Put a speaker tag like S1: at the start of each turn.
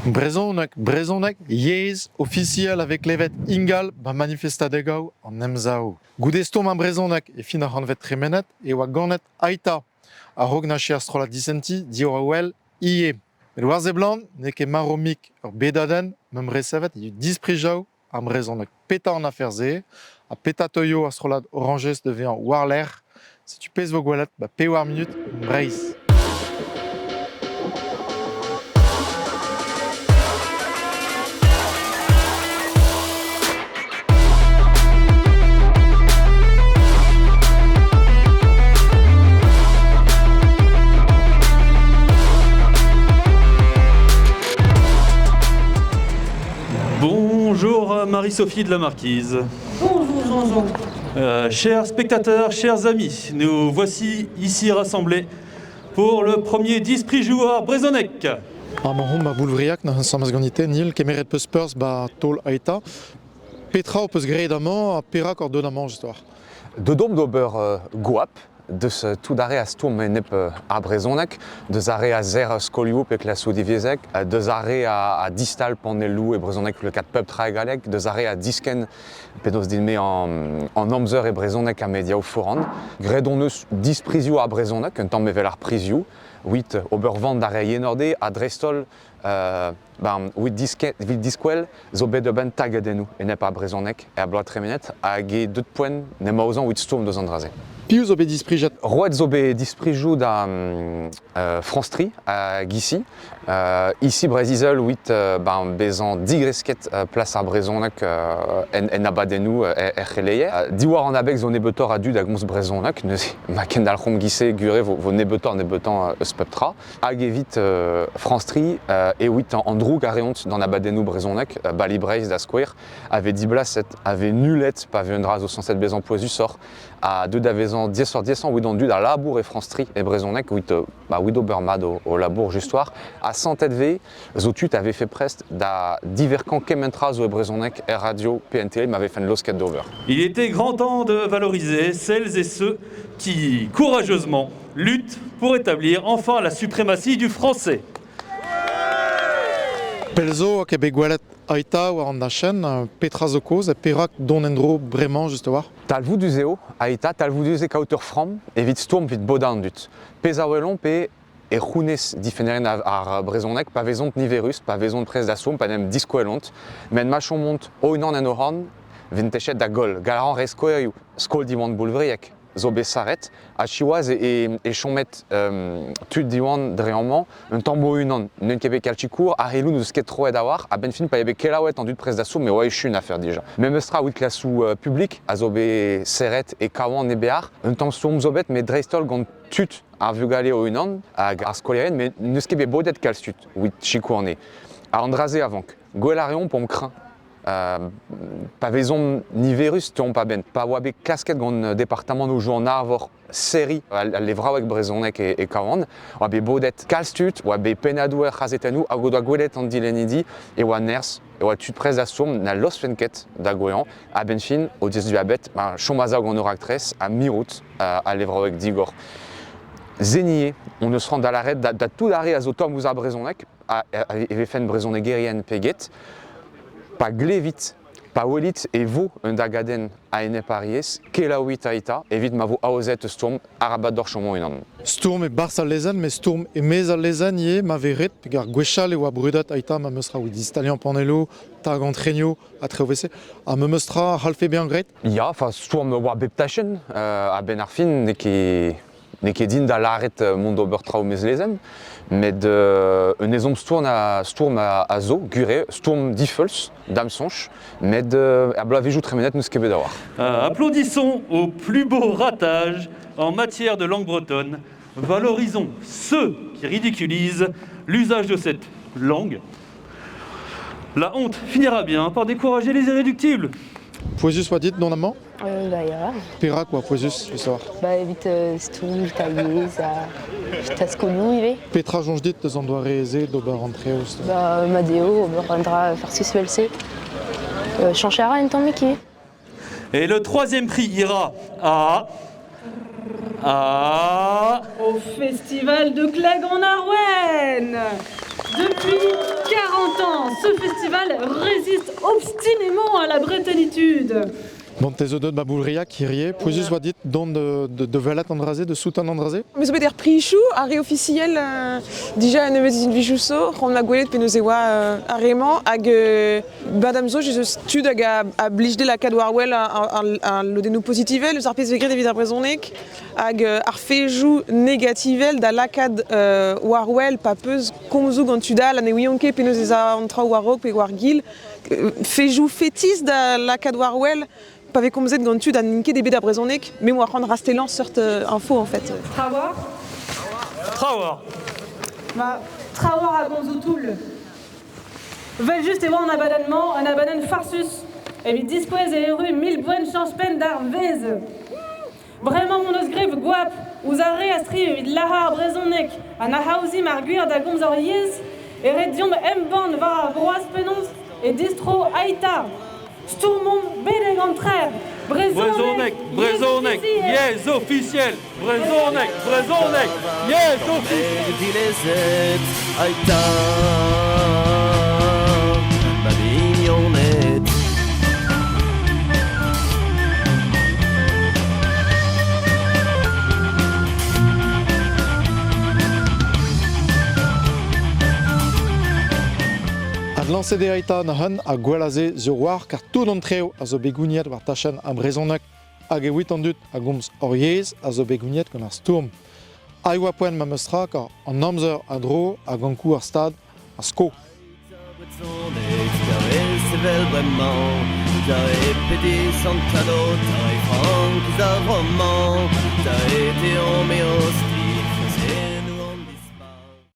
S1: Brezhoneg, brezhoneg, yezh ofisiel a vez klevet ingal 'ba manifestadegoù an Emsav. Goude stourm ar brezhoneg e fin ar c'hantved tremenet e oa ganet Ai'ta! A-raok nache ar strollad disentiñ diwar-wel ivez. Met war seblant n'eo ket marv-mik ur bedadenn 'meump resevet evit disprijañ ar brezhoneg. Petra an afer-se ha petra teuio ar strollad Orañjez da vezañ war-lerc'h? Setu pezh 'vo gwelet 'ba pevar munut Breizh.
S2: Bonjour Marie-Sophie de la Marquise.
S3: Bonjour Jean-Jean.
S2: Chers spectateurs, chers amis, nous voici ici rassemblés pour le premier Disprijour Brezhoneg.
S1: Amañ omp a Boulvriag, ensemble ganite, Nil, kemeret peus perzh ba taol Ai'ta. Petra ho peus graet amañ ha perak oc'h deuet amañ just war?
S4: Deut omp d'ober goap deus tout ar re a stourm enep ar brezhoneg, deus ar re a serr skolioù pe klasoù divyezhek, deus ar re a distal panelloù e brezhoneg lakaat pep tra e galleg, deus ar re a diskenn penaos din-me an amzer e brezhoneg ha mediaoù foran. Graet hon eus disprizioù ar brezhoneg, un tamm evel ar prizioù, evit ober van d'ar re yenoc'h dezhe ha dreist-holl Ben, evit diskwel zo bet ur benn tagadennoù enep ar brezhoneg er bloaz tremenet hag e deut poent n'emaozañ evit stourm deus an dra-se.
S1: Piv zo bet disprijet?
S4: Roet zo bet disprijoù da France Tri hag ici. Ici Breizh-Izel evit ben, bezañ digresket plas ar brezhoneg en abadennoù er c'heleier. Diwar an abeg zo nebeutoc'h a dud a gomz brezhoneg, neuze ma kendalc'homp giz-se gure vo nebeutoc'h-nebeutañ eus pep tra. Hag evit France Tri eo an droug a reont d'an abadennoù brezhonek, Bali Breizh da skouer, a vez diblaset, a vez nullet pa vez un dra zo sañset bezañ pouezusoc'h, ha deuet da vezañ diaesoc'h-diaesañ evit an dud a labour e France Tri e brezhoneg evit ba, evit ober mat o labour just war. Ha santet vez zo tud a vefe prest da diverkañ kement tra zo e brezhoneg er radio pe en tele ma vefen laosket d'ober.
S2: Il était grand temps de valoriser celles et ceux qui, courageusement, luttent pour établir enfin la suprématie du français.
S1: Pell zo eo bet gwelet Ai'ta war an dachenn. Petra zo kaoz ha perak dont en-dro bremañ just a-walc'h?
S4: Talvoudus eo Ai'ta, talvoudus eo kaout ur framm evit stourm evit bodañ an dud. Pezh a welomp eo e c'hounez difennerien ar brezhoneg pa vezont niverus, pa vezont prest da stourm, pa en em diskwelont. Met ma chomont o-unan en o c'horn, 'vint techet da goll. Gall a ran re skouerioù. Skol Diwan Boulvriag zo bet sarret ha siwazh e chomet tud Diwan dre amañ un tamm o-unan. N'eus ket bet kalz sikour, ar c'heloù n'eus ket troet a-walc'h. A-benn fin pa eo bet kelaouet an dud prest da stourm e oa echu un afer dija. Memes tra evit klasoù publik a zo bet serret e Kawan e Bear. Un tamm stourm zo bet met dreist-holl gant tud ar vugale o-unan hag ar skolaerien met n'eus ket bet bodet kalz tud evit sikour anezhe. An dra-se a vank. Gwell a reomp omp kreñv. Pa vezomp niverus teuomp a-benn. Pa oa bet klasket gant departamant an Arvor serriñ al levraoueg brezhonek e Kawan, oa bet bodet kalz tud, oa bet pennadoù er c'hazetennoù hag o doa gwelet an dilennidi e oa nerzh, e oa tud prest da stourm, na laoskfent ket da gouezhañ. A-benn fin, o deus bet chom a-sav gant o raktres ha mirout al levraoueg digor. Zenier, on eus c'hoant da lâret da tout ar re a zo tomm ouzh ar brezhoneg, e vefen brezhonegerien pe get, pa glevit, pa welit e vo un dagadenn a-enep ar yezh, kelaouit Ai'ta evit ma vo aozet eus stourm arabat deoc'h chom unan.
S1: Stourm e-barzh al lezenn, met stourm e-maez al lezenn ivez, ma vez ret, peogwir gwechall e oa brudet Ai'ta ma 'meus ra distaliañ panelloù, tagañ trenioù ha traoù evel-se. Ha memes tra a c'hallfe bezañ graet?
S4: Ya, enfin stourm war bep tachenn, a-benn ar fin n'eo ket N'eo ket din da lâret mont d'ober traoù mezlezenn, met un ezhomm stourm a, stourm a zo, gwir eo, stourm difeuls, da'm soñj, met er bloavezhioù tremenet n'eus ket bet a-walc'h.
S2: Applaudissons au plus beau ratage en matière de langue bretonne. Valorisons ceux qui ridiculisent l'usage de cette langue. La honte finira bien par décourager les irréductibles.
S1: Pouezus oa dit dont amañ?
S5: Bah ya.
S1: Perak oa pouezus, ce soir?
S5: Bah evit stourm, evit ar yezh, ha evit ar skolioù ivez.
S1: Petra soñj dit eus an doare-se d'ober an traoù?
S5: Bah mat eo ober un dra farsus evel-se. Chañch a ra un tammig ivez.
S2: Et le troisième prix ira à... à...
S3: Au festival de Clegg en Arwen. Depuis 40 Ce festival résiste obstinément à la bretonitude.
S1: Bon, te zo deut ba Boulriac, hirie, pouezus oa dit dont de, de, de welet an dra-se, de souten an dra-se?
S6: Me zo bet er prichoù, ar re ofisiel, euh, dija un nebeud zinvijou zo, c'hoant ma gwelet penaos e oa euh, ar re-mañ, hag euh, badam zo, ez eus tud hag a, a blij dezhe lakaat war-wel ar lodennoù pozitivel eus ar pezh vez graet evit ar brezhoneg, hag euh, ar fejoù negativel da lakaat euh, war-wel pa peus komzoù gant tud all ha ne ouiont ket penaos ez a an traoù war-raok pe war-gil, fejoù fetis da lakaat war-wel pa vez komzet gant tud ha n'int ket ebet ar brezhoneg, me 'moa c'hoant rastellañ seurt info en fait.
S3: Trawar.
S2: Trawar.
S3: Ma, trawar a gomzoù toull. Vel just e oa an abadenn-mañ, un abadenn farsus, evit diskouez e erru mil boent chañch penn d'ar vezh. Bremañ m'hon eus graet goap ouzh ar re a striv evit lazhañ ar brezhoneg ha nac'haouzimp ar gwir da gomz hor yezh, e ret deomp embann war ar groaz penaos e distro Ai'ta! Stourmomp betek an trec'h!
S2: Brezhoneg, brezhoneg, yezh ofisiel! Brezhoneg, brezhoneg, yezh ofisiel!
S7: Dilezet, Ai'ta, ma mignoned.
S1: Adlañset eo Ai'ta neuze ha gwell a se sur war kar tout an treoù a zo bet gouniet war tachenn ar brezhoneg hag evit an dud a gomz hor yezh a zo bet gouniet gant ar stourm. Ha e oa poent memes tra kar an amzer a dro hag ankou ar stad a sko.
S7: Brezhoneg, karez evel bremañ, da pedi Sant Tado, da frankiz ar roman, da eteomp eost.